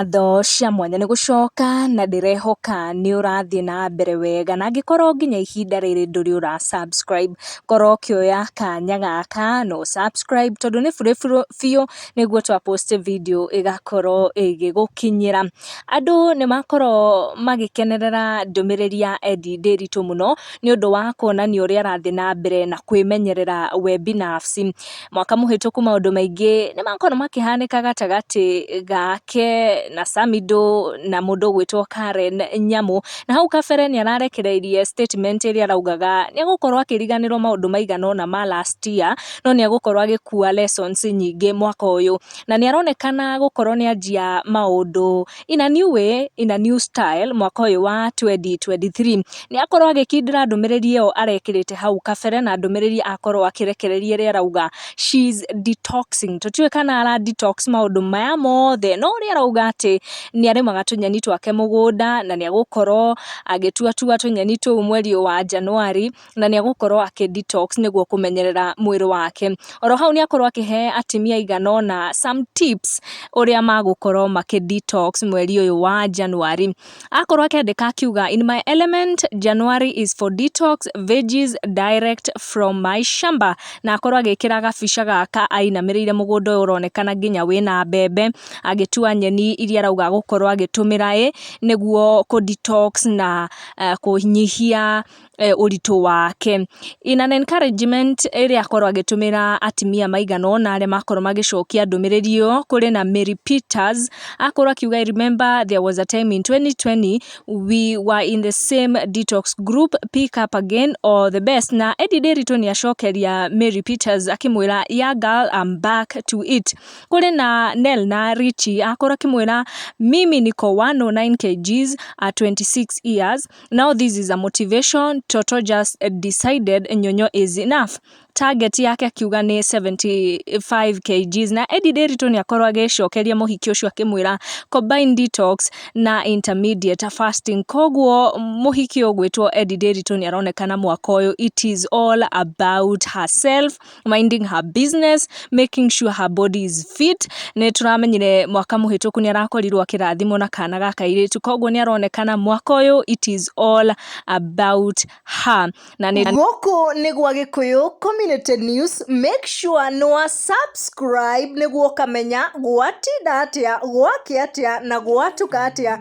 Ngatho cia mwanya nĩ gũcoka na ndĩrehoka nĩ ũrathiĩ na mbere wega, na angĩkorwo nginya ihinda rĩrĩ ndũrĩ ũra subscribe, korwo ũkĩoya kanya gaka no subscribe tondũ nĩ bure biũ nĩguo twa post video ĩgakorwo ĩgĩgũkinyĩra. Andũ nĩ makorwo magĩkenerera ndũmĩrĩri ya Eddie Ndiritu mũno nĩ ũndũ wa kuonania ũrĩa arathiĩ na mbere na kwĩmenyerera we binafsi. Mwaka mũhĩtũku maũndũ maingĩ nĩ makorwo makĩhanĩka gatagatĩ gake na Samido na mũndũ ũgwĩtwo Karen Nyamu, na hau kabere nĩ ararekereirie statement ĩrĩa araugaga nĩ egũkorwo akĩriganĩrwo maũndũ maigana ũna ma last year, no nĩ egũkorwo agĩkua lessons nyingĩ mwaka ũyũ, na nĩ aronekana gũkorwo nĩ anjia maũndũ in a new way, in a new style mwaka ũyũ wa 2023. Nĩ akorwo agĩkindĩra ndũmĩrĩri ĩyo arekĩrĩte hau kabere, na ndũmĩrĩri akorwo akĩrekereria ĩrĩa arauga she's detoxing. Tũtiũĩ kana ara detox maũndũ maya mothe, no ũrĩa arauga atĩ nĩ arĩmaga tũnyeni twake mũgũnda na nĩ egũkorwo agĩtuatua tũnyeni tũu mweri ũyũ wa January, na nĩ egũkorwo akĩ detox nĩguo kũmenyerera mwĩrĩ wake. Oro hau nĩ akorwo akĩhe atumia aigana ũna some tips ũrĩa magũkorwo makĩ detox mweri ũyũ wa January. Akorwo akĩandĩka akiuga, "In my element, January is for detox, veggies direct from my shamba," na akorwo agĩkĩra gabica gaka ainamĩrĩire mũgũnda ũyũ ũronekana nginya wĩna mbembe, agĩtua nyeni iria arauga agũkorwo agĩtũmĩra nĩguo kũ detox na kũnyihia ũritũ wake. In an encouragement ĩrĩa akorwo agĩtũmĩra atumia maigana ũna arĩa makorwo magĩcokia ndũmĩrĩri ĩyo, kũrĩ na Mary Peters akorwo akiuga, "I remember there was a time in 2020 we were in the same detox group, pick up again, all the best." Na Eddie Ndiritu nĩ acokeria Mary Peters akĩmwĩra, "Yeah girl, I'm back to it." Kũrĩ na Nel na Richie akorwo akĩmwĩra, "Mimi niko 109 kgs at 26 years now. This is a motivation. Toto just decided nyonyo is enough." Target yake akiuga nĩ 75 kgs. Na Eddie Ndiritu nĩ akorwo agĩcokeria mũhiki ũcio akĩmwĩra combine detox na intermediate fasting. Koguo mũhiki ũgwĩtwo Eddie Ndiritu nĩ aronekana mwaka ũyũ it is all about herself, minding her business, making sure her body is fit. Nĩ tũramenyire mwaka mũhĩtũku nĩ arakorirwo akĩrathimwo na kana ga kairĩtu, koguo nĩ aronekana mwaka ũyũ it is all about her na nĩ Gũkũ nĩ gwa Gĩkũyũ Community News. Make sure nĩ wa subscribe nĩguo ũkamenya gwatinda atĩa, gwakĩa atĩa na gwatuka atĩa.